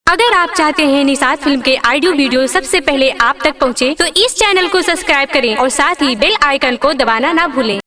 अगर आप चाहते हैं निषाद फिल्म के ऑडियो वीडियो सबसे पहले आप तक पहुंचे, तो इस चैनल को सब्सक्राइब करें और साथ ही बेल आइकन को दबाना ना भूलें।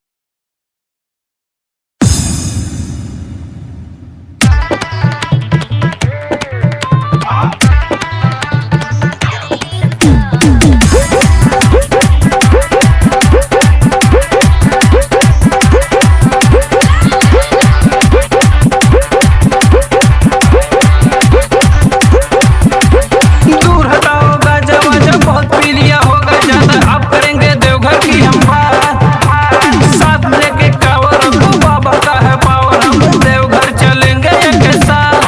दूर हटाओ गाजा वाजा बहुत पी लिया होगा ज्यादा। अब करेंगे देवघर की हम बात, साथ लेके कावर हमको बाबा का है पावर। हम देवघर चलेंगे एक साथ।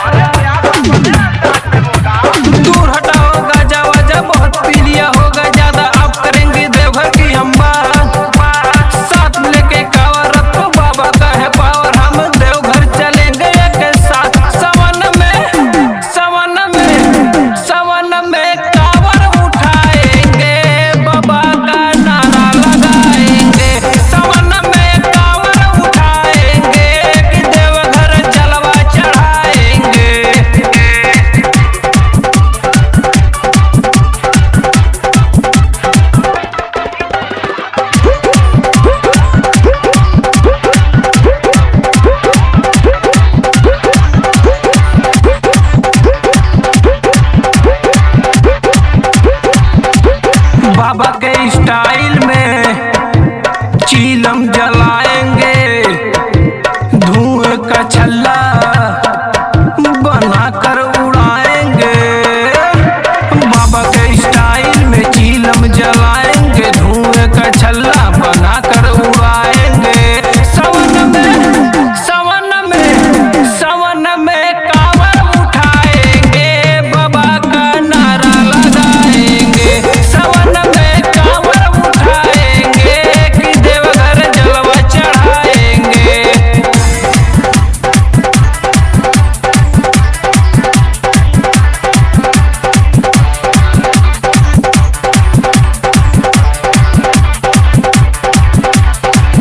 दूर हटाओ गाजा वाजा बहुत पी लिया होगा ज्यादा। अब करेंगे देवघर की हम बात, साथ लेके कावर हमको बाबा का है पावर। हम देवघर चलेंगे एक साथ। सवन में, सवन में, सवन में कावर उठाएंगे, बाबा का नारा लगाएंगे। सवन में कावर उठाएंगे कि देवघर जलवा चढ़ाएंगे। बाबा के स्टाइल में चीलम जलाएंगे, धुएं का छल्ला बनाकर उड़ाएंगे। बाबा के स्टाइल में चीलम जलाएंगे, धुएं का छल्ला बनाकर उड़ाएंगे। सवन में, सवन में, सवन में कांवर उठाएंगे, बाबा का नारा लगाएंगे। सवन में कांवर उठाएंगे कि देवघर जलवा चढ़ाएंगे।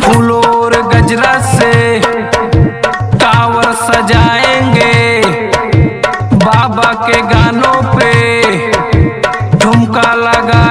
फूलों और गजरा से कांवर सजाएंगे, बाबा के गानों पे ठुमका लगा।